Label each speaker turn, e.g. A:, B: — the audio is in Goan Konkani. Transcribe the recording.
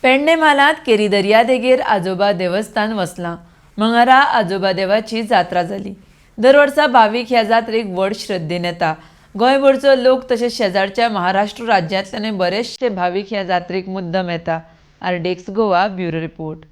A: पेडणे म्हालांत केरी दर्यादेगेर आजोबा देवस्थान वसलां. मंगळारा आजोबा देवाची जात्रा जाली. दर वर्सा भावीक ह्या जात्रेक व्हड श्रद्धेन येता. गोंयभरचो लोक तशेंच शेजारच्या महाराष्ट्र राज्यांतल्यानूय बरेचशे भावीक ह्या जात्रेक मुद्दम येता. RDX Goa bureau report.